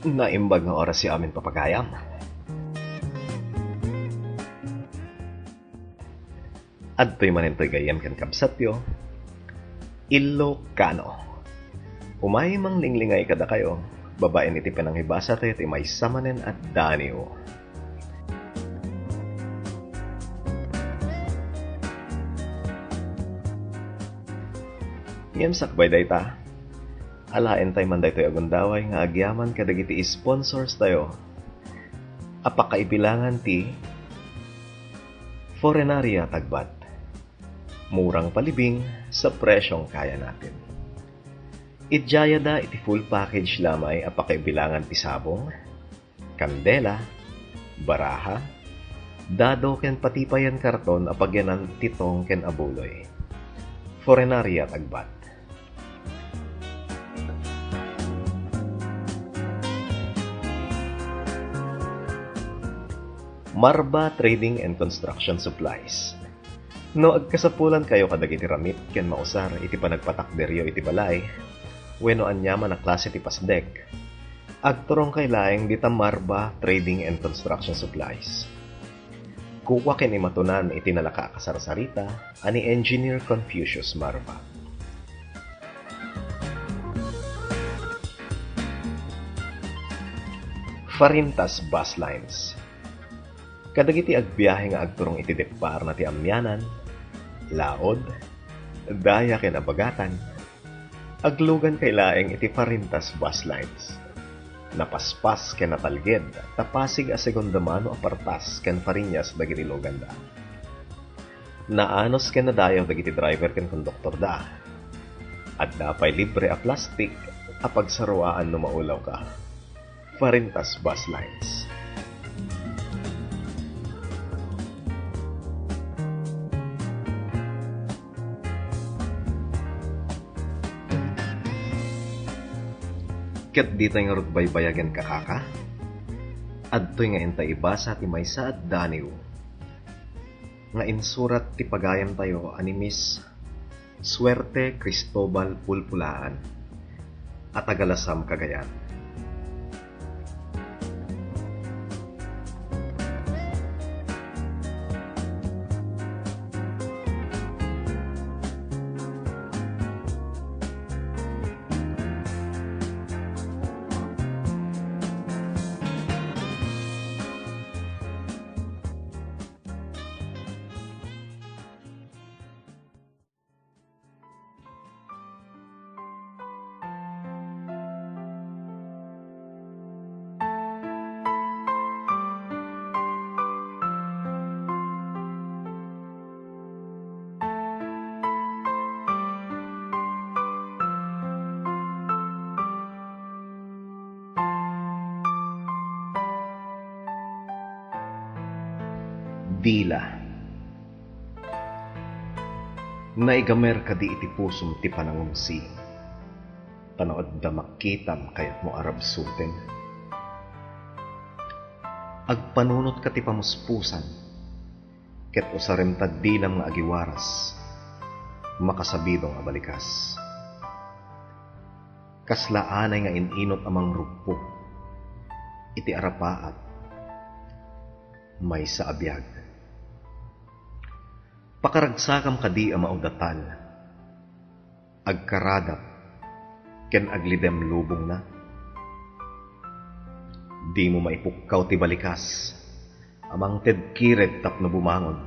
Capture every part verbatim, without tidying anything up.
Naimbag nga oras ti amin, papagayam. Adtoy manen toy gayyem ken kabsatyo, Ilocano. Umay manglinglingayo kadakayo, babaen iti panangibasatayo ti maysa manen a daniw. Ngem sakbay dayta, alaentayo man daytoy a gundaway nga agyaman kadagiti sponsors tayo a pakaibilangan ti Forenaria Tagbat. Murang palibing sa presyong kaya natin. Idiayada iti full package la may a pakaibilangan ti sabong, kandela, baraha, dado ken pati payen karton a pagyanan ti tong ken abuloy. Forenaria Tagbat. Marba Trading and Construction Supplies. No agkasapulankayo kadagiti ramit ken mausar iti panagpatakderyo iti balay, wenno aniaman a klase ti pasdek, agturongkay laeng dita Marba Trading and Construction Supplies. Kukua ken imatunan iti nalaka a kasarsarita a ni Engineer Confucius Marba. Farintas Bus Lines. Kadagiti agbiahe nga agturong iti depparna ti Amianan, Laod, Daya ken Abagatan, aglugankay laeng iti Farintas Bus Lines. Napaspas ken natalged ta Pasig a segunda mano a partas ken Fariñas dagiti luganda. Naanus ken nadayaw dagiti driver ken konduktorda. Adda pay libre a plastik a pagsaruaan no maulawka. Farintas Bus Lines. Ket ditoy ngarud baybayagen, kakaka, adtoy nga intay ibasa ti maysa a daniw nga insurat ti pagayamtayo a ni Miss Suerte Cristobal Pulpulaan a taga Lasam, Cagayan. Dila. Naigamer kadi iti pusom ti panangungsi, ta no adda makitam, kayatmo a rabsuten? Agpanunotka ti pamuspusan, ket usarem ta dilam nga agiwaras, makasabidong a balikas. Kasla anay nga in-inut a mangrugpo iti arapaat, maysa a biag. Pakaragsakam kadi a maudatal, agkaradap, ken aglidem lubongna? Dimo maipukkaw ti balikas a mangted kired tapno bumangon.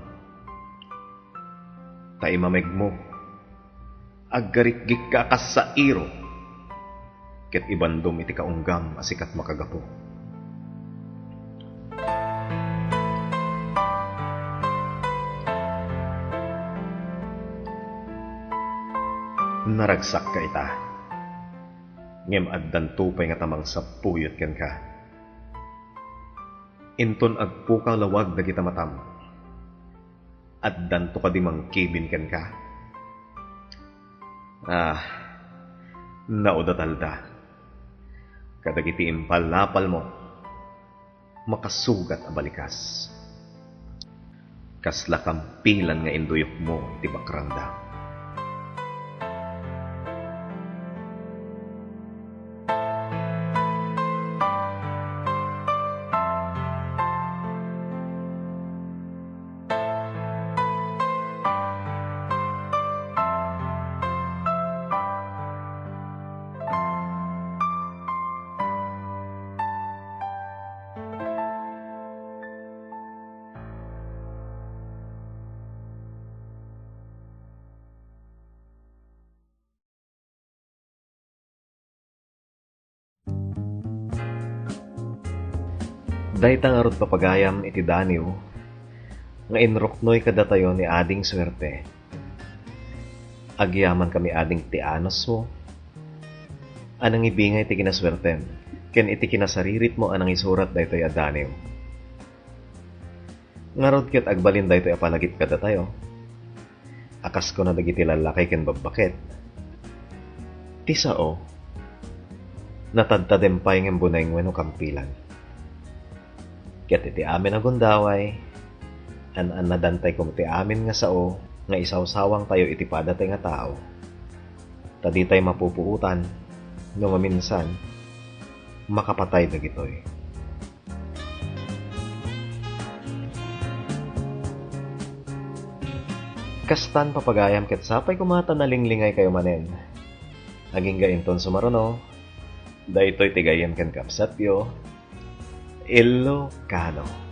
Ta imamegmo, aggarikgikka a kas sairo, ket ibandom iti kaunggam a sikat makagapu. Naragsakka ita, ngem addanto pay ngata mangsappuyot kenka. Inton agpukaw lawag dagita matam, addanto kadi mangkibin kenka? Ah, naudatalda. Kadagiti impalapalmo, makasugat a balikas. Kasla kampilan nga induyokmo iti bakrangda. Dayta ngarud, papagayam, iti daniw nga inruknoy kadatayo ni Ading Suerte. Agyamankami, Ading, ti anusmo a nangibingay ti kinasuertem ken iti kinasariritmo a nangisurat daytoy a daniw. Ngarud, ket agbalin daytoy a palagip kadatayo, a kas kuna dagiti lallakay ken babbaket. Ti sao, natadtadem pay ngem buneng wenno kampilan. Ket iti amin a gundaway, an-annadantay koma ti amin nga sao nga isawsawangtayo iti padatay nga tao, ta ditay mapupuotan no maminsan makapatay dagitoy. Kastan, papagayam, ket sapay koma ta nalinglingaykayo manen. Agingga inton sumaruno, daytoy ti gayyem ken kabsatyo, Ilocano.